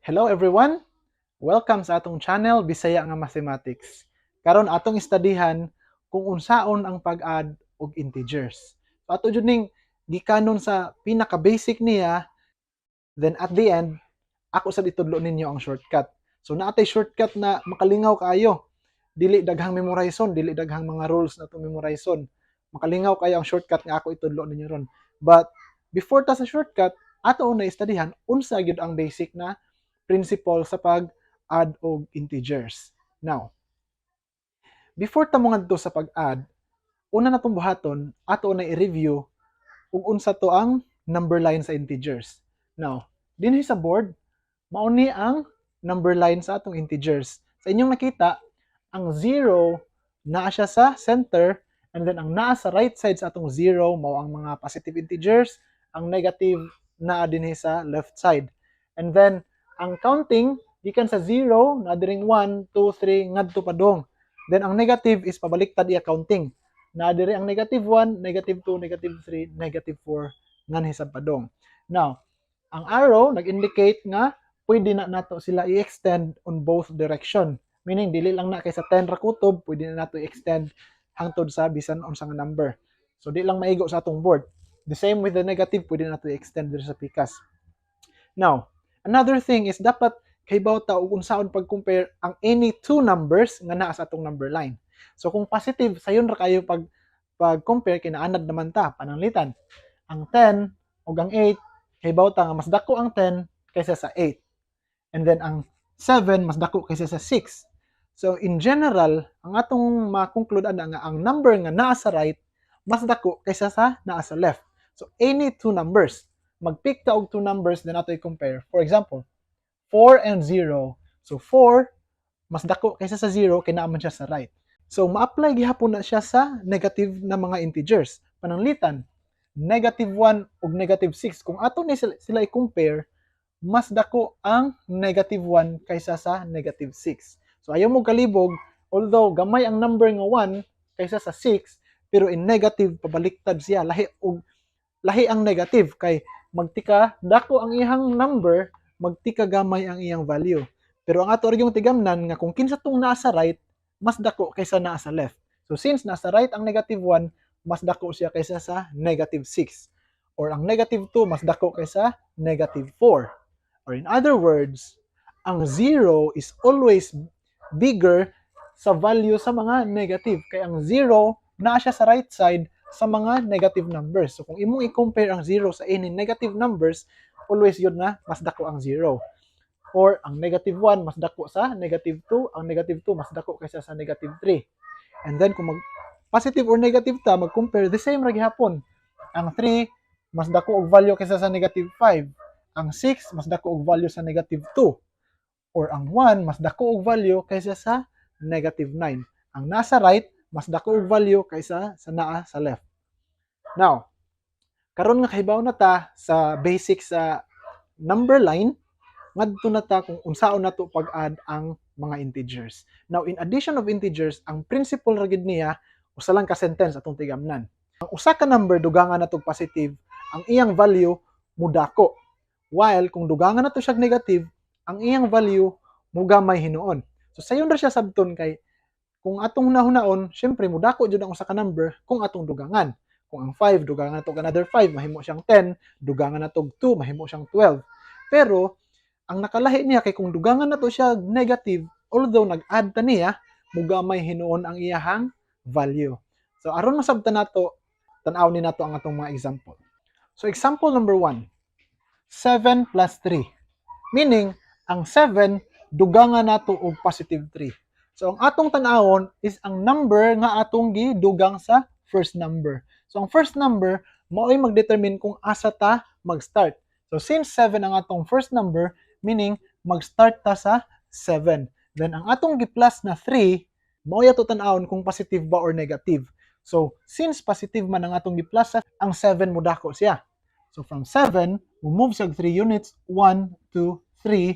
Hello everyone! Welcome sa atong channel, Bisaya nga Mathematics. Karon atong istudihan kung unsaon ang pag-add og integers. So ato jud ning gikanon sa pinaka-basic niya, then at the end ako sad itudlo ninyo ang shortcut. So naa tay shortcut na makalingaw kaayo. Dili daghang memorizon, dili daghang mga rules na atong memorizon. Makalingaw kaayo ang shortcut nga ako itudlo ninyo ron. But before ta sa shortcut, ato na istudihan unsa gyud ang basic na principle sa pag-add og integers. Now, before ta mongadto sa pag-add, una natong buhaton, ato na i-review ug unsa to ang number line sa integers. Now, dinhi sa board, mao ni ang number line sa atong integers. Sa inyong nakita, ang 0 naa siya sa center and then ang naa sa right side sa atong 0 mao ang mga positive integers, ang negative naa dinhi sa left side. And then ang counting gikan sa 0 naa diring 1, 2, 3 ngadto padung. Then ang negative is pabaliktad iya counting. Naa diri ang negative 1, negative 2, negative 3, negative 4 nganhi sad padung. Now, ang arrow nag-indicate nga pwede na nato sila i-extend on both direction. Meaning dili lang na kay sa 10 ra kutob, pwede na nato i-extend hangtod sa bisan unsa nga number. So di lang maigo sa atong board. The same with the negative, pwede na nato i-extend diri sa pikas. Now, another thing is dapat kahibaw ta og unsaon pag-compare ang any two numbers nga naa sa atong number line. So kung positive, sayon ra kayo pag pag-compare kay naanad naman ta pananglitan. Ang 10 ug ang 8, kahibaw ta nga mas dako ang 10 kaysa sa 8. And then ang 7 mas dako kaysa sa 6. So in general, ang atong ma-conclude ana nga ang number nga naa sa right mas dako kaysa sa naa sa left. So any two numbers, mag-pick ta og two numbers, then ato i-compare. For example, 4 and 0. So 4 mas dako kaysa sa 0 kay naa man siya sa right. So ma-apply gihapon na siya sa negative na mga integers. Pananglitan, negative 1 ug negative 6. Kung ato ni sila i-compare, mas dako ang negative 1 kaysa sa negative 6. So ayaw mo kalibog, although gamay ang number nga 1 kaysa sa 6, pero in negative pabaliktad siya, lahi og lahi ang negative kay magtika dako ang iyang number, magtika gamay ang iyang value. Pero ang ato ra gyung tigamnan nga kung kinsa tong nasa right, mas dako kaysa naa sa left. So since nasa right ang negative 1, mas dako siya kaysa sa negative 6. Or ang negative 2 mas dako kaysa negative 4. Or in other words, ang 0 is always bigger sa value sa mga negative. Kaya ang 0 naa siya sa right side sa mga negative numbers. So kung imong i-compare ang 0 sa any negative numbers, always yun na mas dako ang 0. Or ang negative 1 mas dako sa negative 2, ang negative 2 mas dako kaysa sa negative 3. And then kung mag positive or negative ta, mag-compare, the same ra gihapon. Ang 3 mas dako og value kaysa sa negative 5. Ang 6 mas dako og value sa negative 2. Or ang 1 mas dako og value kaysa sa negative 9. Ang nasa right mas dako og value kaysa sa naa sa left. Now, karon nga kahibaw na ta sa basic sa number line, ngadto na ta kung unsaon nato pag-add ang mga integers. Now, in addition of integers, ang principle ra gid niya usa lang ka sentence atong tigamnan. Ang usa ka number dugangan nato positive, ang iyang value mudako. While kung dugangan nato siya negative, ang iyang value mugamay hinuon. So sayon ra siya sabton kay kung atong hunahunaon, syempre mudako jud ang usa ka number kung atong dugangan. Kung ang 5 dugangan nato another 5, mahimo siyang 10, dugangan nato 2, mahimo siyang 12. Pero ang nakalahi niya kay kung dugangan nato siya negative, although nag-add ta niya, mugamay hinuon ang iyahang value. So aron masabtan nato, tan-aw ni nato ang atong mga example. So example number 1, 7 plus 3. Meaning, ang 7 dugangan nato og positive 3. So ang atong tan-awon is ang number nga atong gidugang sa first number. So ang first number mao'y magdetermine kung asa ta mag-start. So since 7 ang atong first number, meaning mag-start ta sa 7. Then ang atong gi-plus na 3, mao'y ato tan-awon kung positive ba or negative. So since positive man ang atong gi-plus, ang 7 mudako siya. So from 7, we move sa 3 units, 1, 2, 3,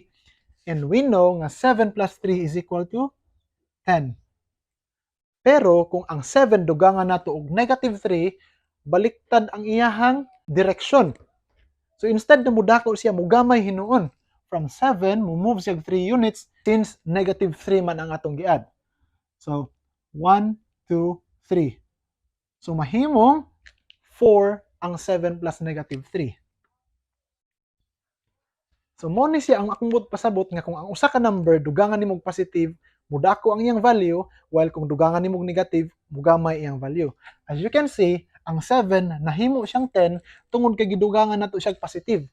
and we know nga 7 plus 3 is equal to 10. Pero kung ang 7 dugangan nato og negative 3, baliktad ang iyahang direksyon. So instead na mudako siya, mugamay hinuon. From 7, mo-move siya 3 units since negative 3 man ang atong gi-add. So, 1, 2, 3. So, mahimong 4 ang 7 plus negative 3. So, mo ni siya ang akong buot pasabot nga kung ang usa ka number dugangan nimo og positive, mudako ang iyang value, while kung dugangan nimo og negative, mugamay iyang value. As you can see, ang 7 nahimo siyang 10 tungod kay gidugangan nato siya positive.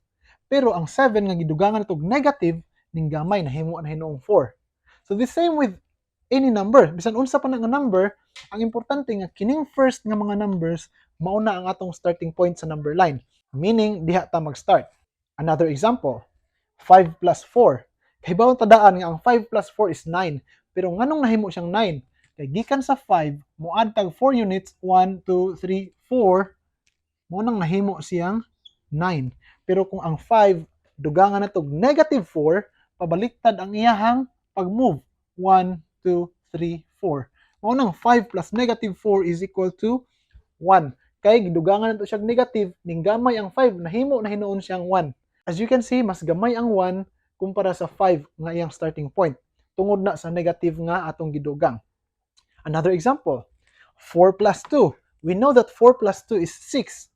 Pero ang 7 nga gidugangan nato og negative, ning gamay, nahimo na hinuong 4. So the same with any number. Bisan unsa pa na nga number, ang importante nga kining first nga mga numbers mao na ang atong starting point sa number line. Meaning diha ta mag-start. Another example, 5 plus 4. Kahibaw ta daan nga ang 5 plus 4 is 9. Pero nganong nahimo siyang 9? Kay gikan sa 5, mo-add tag 4 units, 1, 2, 3, 4, mo nang nahimo siyang 9. Pero kung ang 5 dugangan na tog negative 4, pabaliktad ang iyahang pag-move. 1, 2, 3, 4. Mao nang 5 plus negative 4 is equal to 1. Kay gidugangan nato siyang negative, ning gamay ang 5, nahimo na hinuon siyang 1. As you can see, mas gamay ang 1 kumpara sa 5 nga iyang starting point. Tungod na sa negative nga atong gidugang. Another example, 4 plus 2. We know that 4 plus 2 is 6.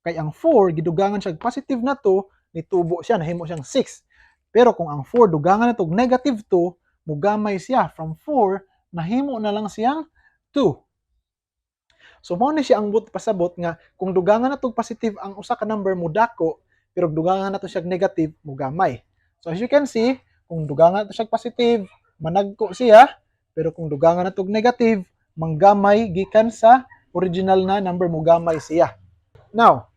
Kay ang 4, gidugangan siya positive na 2, nitubo siya, nahimo siyang 6. Pero kung ang 4 dugangan na og negative 2, mugamay siya. From 4, nahimo na lang siyang 2. So mao ni siya ang buot pasabot nga kung dugangan na tog positive ang usa ka number, mudako, pero dugangan nato siya negative, mugamay. So as you can see, kung dugangan nato siya positive, managko siya, pero kung dugangan nato negative, manggamay gikan sa original na number, mugamay siya. Now,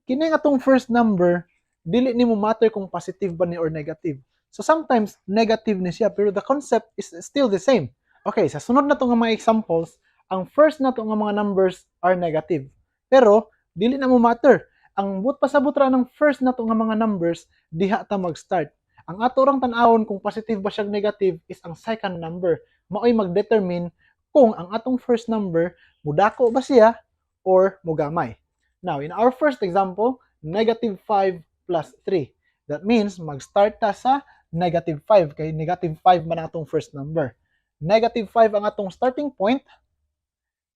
kini nga atong first number, dili nimo matter kung positive ba ni or negative. So sometimes negative ni siya, pero the concept is still the same. Okay, sa sunod na to nga mga examples, ang first na to nga mga numbers are negative. Pero dili na mo matter. Ang buot pasabot ra ng first na to nga mga numbers, diha ta mag-start. Ang ato rang tan-awon kung positive ba siya, negative, is ang second number. Maoy mag-determine kung ang atong first number mudako ba siya or mugamay. Now, in our first example, negative 5 plus 3. That means mag-start ta sa negative 5 kay negative 5 man ang atong first number. Negative 5 ang atong starting point.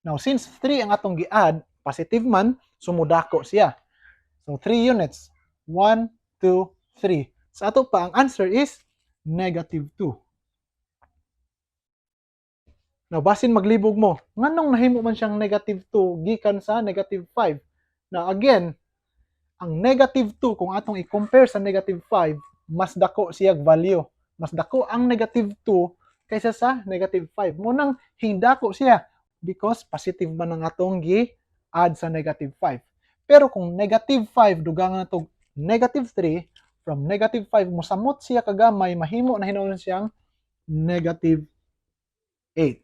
Now, since 3 ang atong gi-add, positive man, so mudako siya. So, 3 units. 1, 2, 3. Sa ato pa, ang answer is negative 2. Now, basin maglibog mo, nganong nahimo man siyang negative 2 gikan sa negative 5? Now, again, ang negative 2, kung atong i-compare sa negative 5, mas dako siya value. Mas dako ang negative 2 kaysa sa negative 5. Mo nang hindako siya because positive man ang atong gi-add sa negative 5. Pero kung negative 5 dugangan nato negative 3, from negative 5 mosamot siya kagamay, mahimo na hinuon siyang negative 8.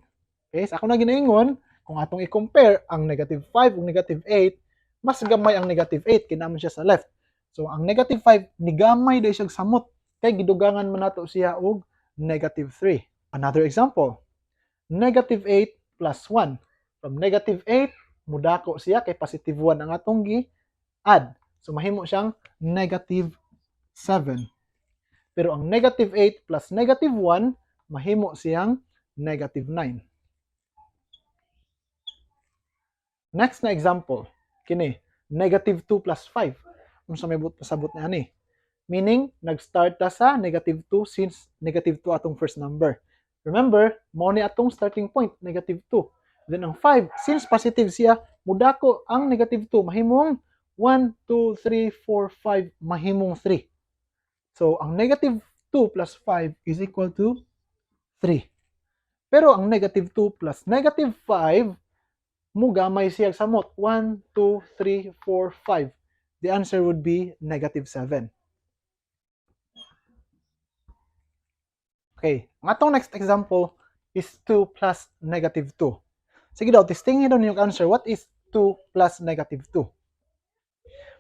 Okay, sa ako na ginaingon, kung atong i-compare ang negative 5 ug negative 8, mas gamay ang negative 8 kay naa man siya sa left. So ang negative 5 nigamay diay siya samot kay gidugangan man nato siya og negative 3. Another example, negative 8 plus 1. From negative 8, mudako siya kay positive 1 ang atong gi-add. So mahimo siyang negative 7. Pero ang negative 8 plus negative 1, mahimo siyang negative 9. Next na example, kini, negative 2 plus 5. Unsa may buot pasabot na ani? Meaning, nag-start ta sa negative 2 since negative 2 atong first number. Remember, mao ni atong starting point, negative 2. Then ang 5, since positive siya, mudako ang negative 2, mahimong 1, 2, 3, 4, 5, mahimong 3. So, ang negative 2 plus 5 is equal to 3. Pero ang negative 2 plus negative 5, mugamay siya samot. 1, 2, 3, 4, 5. The answer would be negative 7. Okay, ang atong next example is 2 plus negative 2. Sige daw, testingin daw ninyong answer. What is 2 plus negative 2?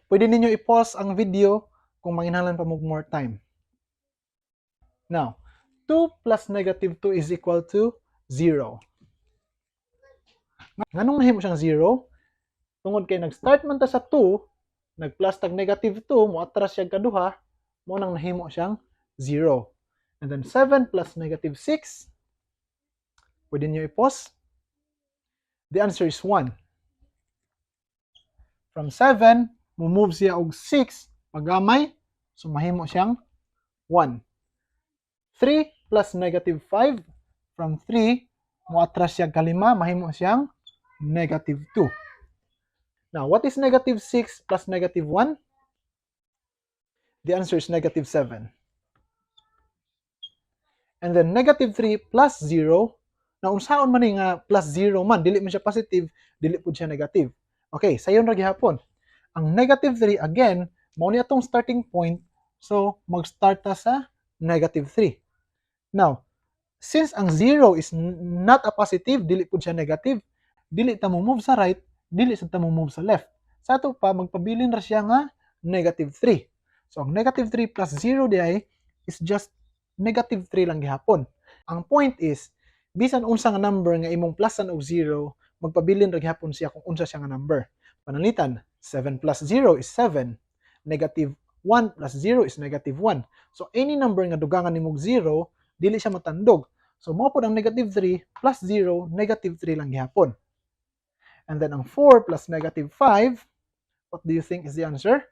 Pwede ninyo i-pause ang video kung manginahanglan pa mo more time. Now, 2 plus negative 2 is equal to 0. Nganong nahimo siyang 0? Tungod kay nag-start man ta sa 2, nag-plus tag negative 2, mo atras siya kaduha, mo nang nahimo siyang 0. And then 7 plus negative 6, pwede niyo i-pause. The answer is 1. From 7, move siya og 6, pagamay, so mahimo siyang 1. 3 plus negative 5, from 3, muatras siya kalima, mahimo siyang negative 2. Now, what is negative 6 plus negative 1? The answer is negative 7. And then negative 3 plus 0, na unsaon man ni nga plus 0 man, dili man siya positive, dili pud siya negative. Okay, sayon ra gihapon. Ang negative 3, again, mao ni atong starting point, so mag-start ta sa negative 3. Now, since ang 0 is not a positive, dili pud siya negative, dili ta mo move sa right, dili sad ta mo move sa left. Sa ato pa, magpabilin ra siya nga negative 3. So, ang negative 3 plus 0 diay is just negative 3 lang gihapon. Ang point is, bisan unsa nga number nga imong plusan og 0, magpabilin ra gihapon siya kung unsa siya nga number. Pananglitan, 7 plus 0 is 7. Negative 1 plus 0 is negative 1. So, any number nga dugangan nimog 0, dili siya matandog. So, mao pod ang negative 3 plus 0, negative 3 lang gihapon. And then, ang 4 plus negative 5, what do you think is the answer?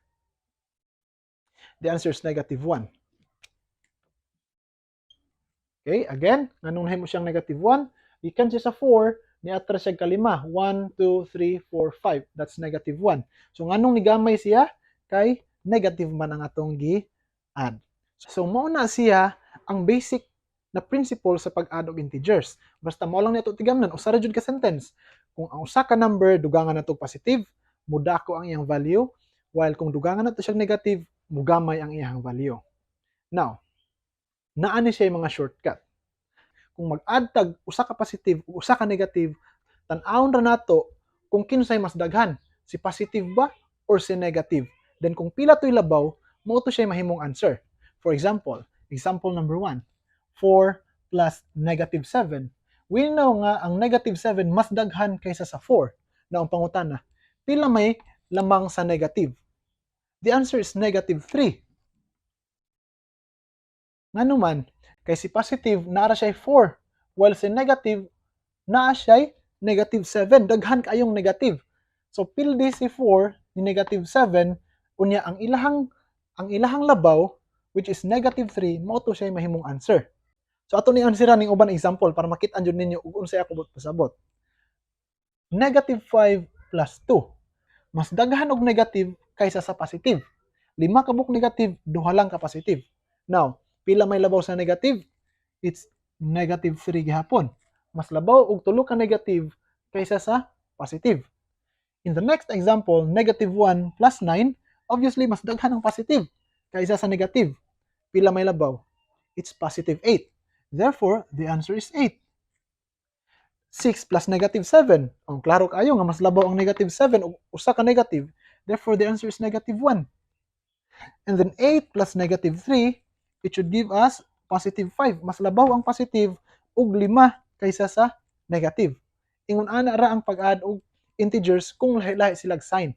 The answer is negative 1. Okay, again, nganong nahimo siyang negative 1? Gikan siya sa 4, niatras siya kalima. 1, 2, 3, 4, 5. That's negative 1. So, nganong nigamay siya? Kay negative man ang atong gi-add. So, mao na siya ang basic na principle sa pag-add og integers. Basta mao lang ni ato tigamnan, usa ra jud ka sentence. Kung ang usa ka number dugangan nato positive, mudako ang iyang value, while kung dugangan nato siyang negative, mugamay ang iyang value. Now, naa ni siya mga shortcut. Kung mag-add tag usa ka positive ug usa ka negative, tan-awon ra nato kung kinsay mas daghan, si positive ba or si negative. Then kung pila to'y labaw, mao to siya mahimong answer. For example, example number 1, 4 plus negative 7. We know nga ang negative 7 mas daghan kaysa sa 4. Na ang pangutana, pila may lamang sa negative? The answer is negative 3. Ngano man, kay si positive naa siya 4, while si negative naa siya negative 7. Daghan kayong negative. So pildi si 4 ni negative 7, unya ang ilahang labaw, which is negative 3, mao to siya mahimong answer. So ato ni answeran ning uban example para makita jud ninyo ug unsay ako pasabot. Negative 5 plus 2. Mas daghan og negative kaysa sa positive. Lima ka buok negative, duha lang ka positive. Now, pila may labaw sa negative? It's negative 3 gihapon. Mas labaw og tulo ka negative kaysa sa positive. In the next example, negative 1 plus 9, obviously mas daghan ang positive kaysa sa negative. Pila may labaw? It's positive 8. Therefore, the answer is 8. 6 plus negative 7. Ang klaro kaayo nga mas labaw ang negative 7 og usa ka negative. Therefore, the answer is negative 1. And then 8 plus negative 3, it should give us positive 5. Mas labaw ang positive og 5 kaysa sa negative. Ingon ana ra ang pag-add og integers kung lahi-lahi silag sign.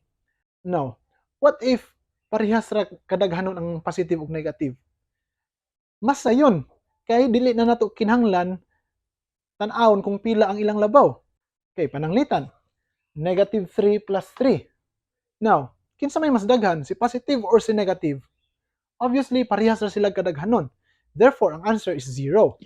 Now, what if parehas ra kadaghanon ang positive ug negative? Mas sayon kay dili na nato kinahanglan tan-awon kung pila ang ilang labaw. Okay, pananglitan. Negative 3 plus 3. Now, kinsa may mas daghan, si positive or si negative? Obviously, parehas ra sila kadaghanon. Therefore, ang answer is 0.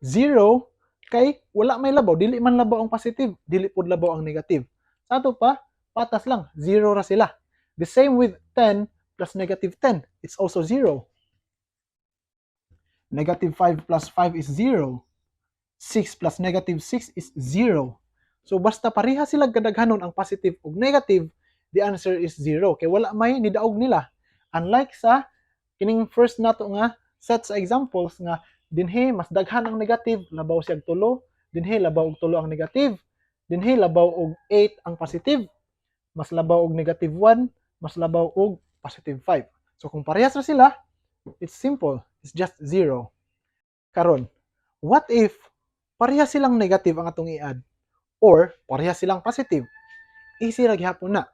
0 kay wala may labaw, dili man labaw ang positive, dili pud labaw ang negative. Sa ato pa, patas lang, 0 ra sila. The same with 10 plus negative 10, it's also 0. Negative 5 plus 5 is 0. 6 plus negative 6 is 0. So basta pareha sila kadaghanon ang positive ug negative, the answer is 0. Kay wala may nidaog nila. Unlike sa kining first nato nga set sa examples nga dinhi mas daghan ang negative, labaw siya og tulo, dinhi labaw og tulo ang negative, dinhi labaw og 8 ang positive, mas labaw og negative 1, mas labaw og positive 5. So kung parehas ra sila, it's simple. It's just 0. Karon, what if parehas silang negative ang atong i-add or parehas silang positive? Easy ra gihapon na.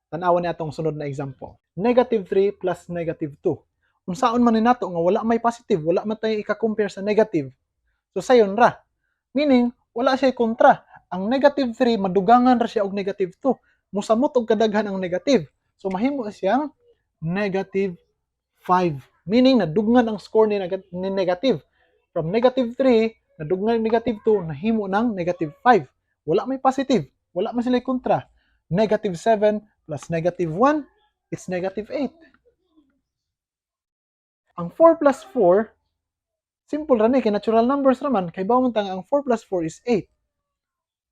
Tan-awan ni atong sunod na example. Negative 3 plus negative 2. Unsaon man ni nato nga wala may positive, wala man tay ika-compare sa negative. So sayon ra. Meaning, wala siya kontra. Ang negative 3, madugangan ra siya og negative 2. Musamot og kadaghan ang negative. So mahimo siyang negative 5. Meaning, nadugnan ang score ni negative. From negative 3, nadugnan negative 2, nahimo ng negative 5. Wala may positive. Wala man sila kontra. Negative 7 plus negative 1, it's negative 8. Ang 4 plus 4, simple ra ni, kay natural numbers raman, kay man ta ang 4 plus 4 is 8.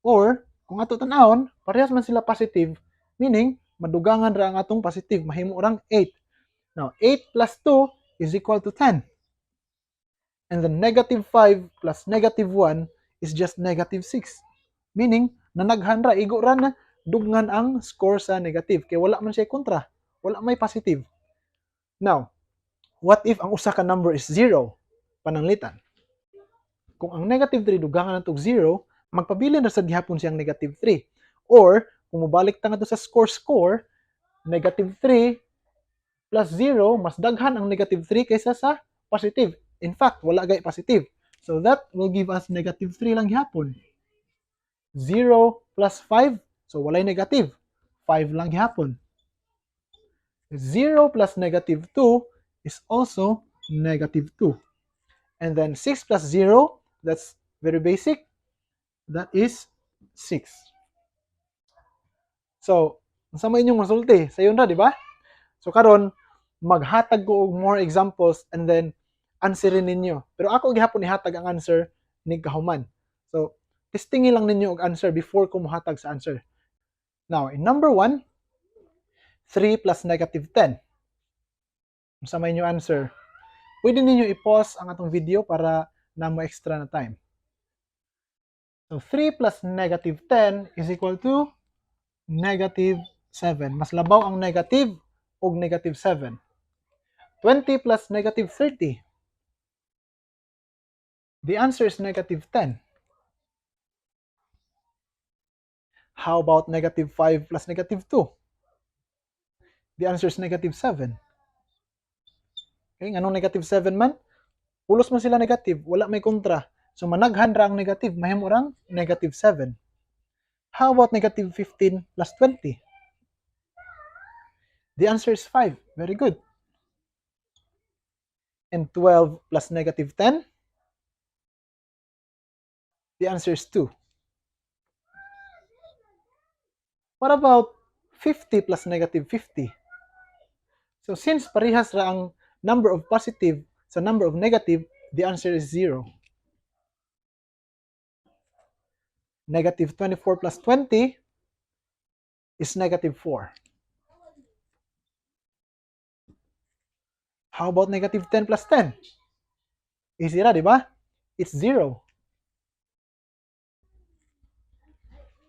Or, kung ato tan-awon, parehas man sila positive, meaning, madugangan ra ang atong positive, mahimo rang 8. Now, 8 plus 2 is equal to 10. And then negative 5 plus negative 1 is just negative 6. Meaning, nanaghan ra, igo ra na, dugnan ang score sa negative. Kay wala man siya kontra. Wala may positive. Now, what if ang usa ka number is 0? Pananglitan. Kung ang negative 3 dugangan natog 0, magpabilin ra sad gihapon siyang negative 3. Or, kung mobalik ta ngadto sa score-score, negative 3 plus 0, mas daghan ang negative 3 kaysa sa positive. In fact, wala gay positive. So that will give us negative 3 lang gihapon. 0 plus 5, so walay negative. 5 lang gihapon. 0 plus negative 2 is also negative 2. And then 6 plus 0, that's very basic. That is 6. So, unsa may inyong masulti? Sayon ra, di ba? So karon maghatag ko og more examples and then answerin ninyo. Pero ako gihapon ihatag ang answer ni kahuman. So, testingi lang ninyo og answer before ko mohatag sa answer. Now, in number 1, 3 plus negative 10. Unsa may inyo answer? Pwede ninyo i-pause ang atong video para na mo extra na time. So, 3 plus negative 10 is equal to negative 7. Mas labaw ang negative og negative 7. 20 plus negative 30. The answer is negative 10. How about negative 5 plus negative 2? The answer is negative 7. Okay, nganong negative 7 man? Pulos man sila negative, wala may kontra. So managhan ra ang negative, mahimo rang negative 7. How about negative 15 plus 20? The answer is 5. Very good. And 12 plus negative 10? The answer is 2. What about 50 plus negative 50? So since parehas ra ang number of positive sa number of negative, the answer is 0. Negative 24 plus 20 is negative 4. How about negative 10 plus 10? Easy ra, di ba? It's 0.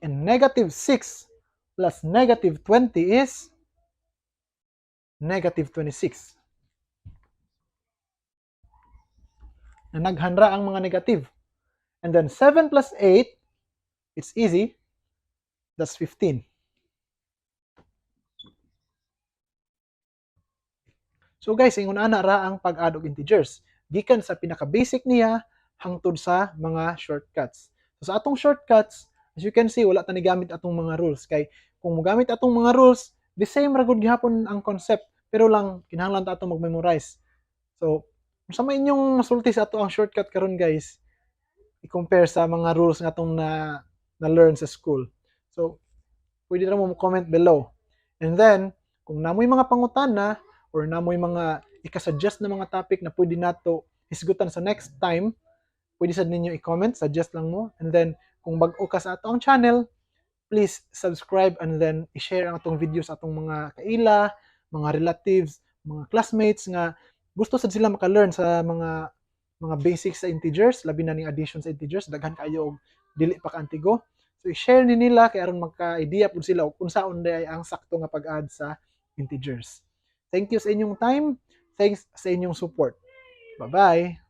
And negative 6 plus negative 20 is negative 26. Nanaghan ra ang mga negative. And then 7 plus 8, it's easy, that's 15. So guys, ingon ana ra ang pag-add og integers. Gikan sa pinaka-basic niya hangtod sa mga shortcuts. So sa atong shortcuts, as you can see, wala ta ni gamit atong mga rules. Kay kung mogamit atong mga rules, the same ra gud gihapon ang concept, pero lang kinahanglan ta atong mag-memorize. So, unsa may inyong masulti sa ato ang shortcut karon guys, i-compare sa mga rules nga atong na learn sa school? So, pwede ra mo comment below. And then, kung namoy mga pangutana or namoy mga ika-suggest na mga topic na pwede nato hisgutan sa next time, pwede sad ninyo i-comment, suggest lang mo. And then, kung bag-o ka sa ato ang channel, please subscribe and then i-share ang atong video sa atong mga kaila, mga relatives, mga classmates nga gusto sad sila maka-learn sa mga basics sa integers, labi na ning addition sa integers, daghan kaayo og dili pa kaantigo. So i-share ni nila kay aron magka-idea pud sila og unsaon diay ang sakto nga pag-add sa integers. Thank you sa inyong time. Thanks sa inyong support. Bye-bye.